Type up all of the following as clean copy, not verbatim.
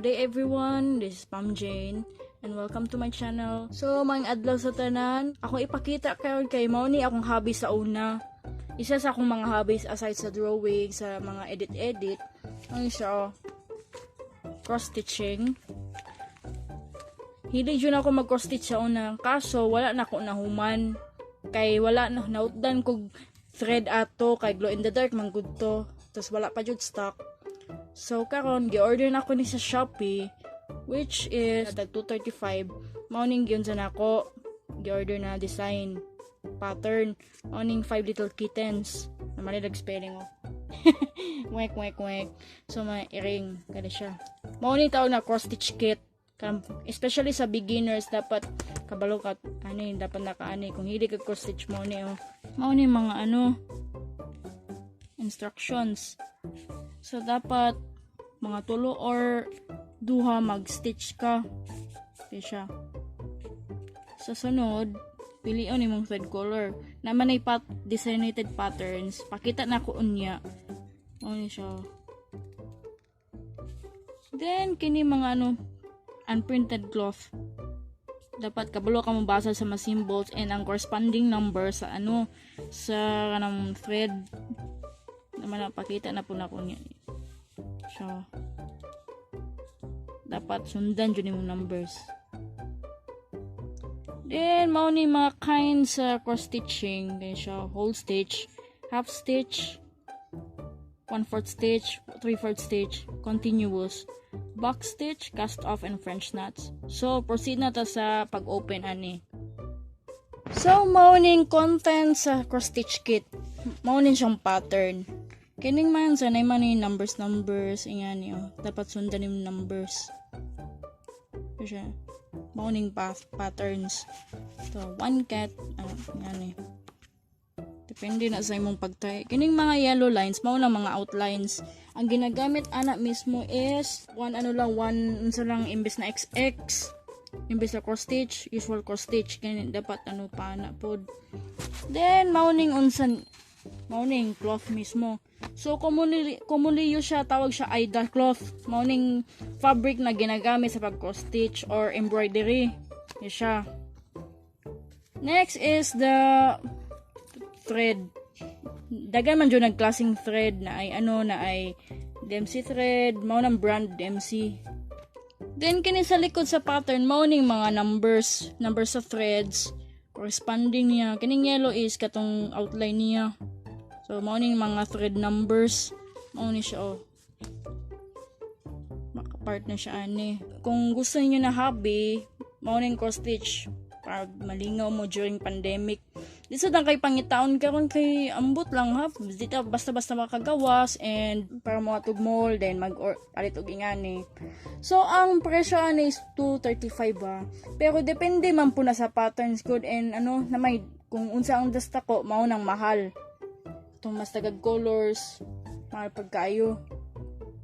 Good day, everyone, this is Pam Jane and welcome to my channel. So, maayong adlaw sa tanan. Akong ipakita karon kay mao ni akong hobby sa una. Isa sa akong mga hobbies aside sa drawing, sa mga edit-edit. Ang siya, oh, cross stitching. Hilig jud ako mag cross stitch sa una. Kaso wala na ako nahuman. Kay wala na nautdan kog thread ato kay glow in the dark man gud to. Tapos wala pa jud stock. So karon gi-order na ako ni sa Shopee, which is tag 235. Mao ning giunsa nako gi-order na design pattern. Mao ning five little kittens. Na mali spelling oh. Wek wek wek. So may ring kada siya. Mao ni tawag na cross stitch kit. Especially sa beginners, dapat kabalo ka ano yun, dapat nakaani kung hindi ka cross stitch mo ni oh. Mao ni mga ano instructions. So, dapat mga tulo or duha mag-stitch ka. Okay siya. Sa sunod, pilion imong thread color. Naman ay designated patterns. Pakita na ko unya. Mao ni siya. Then, kini mga ano, unprinted cloth. Dapat kabalo ka mobasa sa mga symbols and ang corresponding number sa ano, sa kanang thread. Naman na, pakita na po na ko niya. Siya. Dapat sundan jud imong numbers. Then, mao ni mga kinds sa cross stitching. Ganyan siya. Whole stitch, half stitch, one-fourth stitch, three-fourth stitch, continuous, box stitch, cast off, and French knots. So, proceed na ta sa pag-open ani. So, mao ning content sa cross stitch kit. Mao ning siyang pattern. Kining man sa man ni numbers numbers ingani oh. Dapat sundan yung numbers. Ito siya. Mao ning path patterns. So, one cat ano ingani. Depende na sa imong pagtay. Kining mga yellow lines mao na mga outlines. Ang ginagamit ana mismo is one ano lang, one unsa lang, imbes na XX, imbes na cross stitch, usual cross stitch kini dapat ano pa na pod. Then mao ning unsan mao ning cloth mismo. So commonly commonly use siya, tawag siya Aida cloth. Mao ning fabric na ginagamit sa pag cross stitch or embroidery. Yan siya. Next is the thread. Daghan man jud nagklaseng thread na ay ano na ay DMC thread, mao nang brand DMC. Then kini sa likod sa pattern mao ning mga numbers, numbers sa threads corresponding niya. Kining yellow is katong outline niya. So mao ning mga thread numbers. Mao ni siya oh. Makapart na siya ani. Kung gusto niyo na hobby, mao ning cross stitch para malingaw mo during pandemic. Di sa kay pangitaon karon kay ambot lang ha. Di ta basta-basta makagawas and para mo atog mall then mag or palit og ingani. So ang presyo ani is 235 ba. Pero depende man po na sa patterns good and ano na may kung unsa ang dasta ko mao nang mahal. Itong mas tagag colors mahal pagkaayo.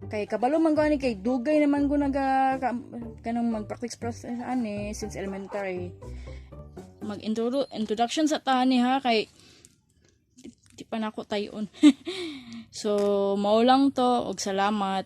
Kay kabalo man ko ani kay dugay naman ko naga kanang mag-practice process ani since elementary. Mag introduction sa tani ha kay di pa nako tayon. So mao lang to og salamat.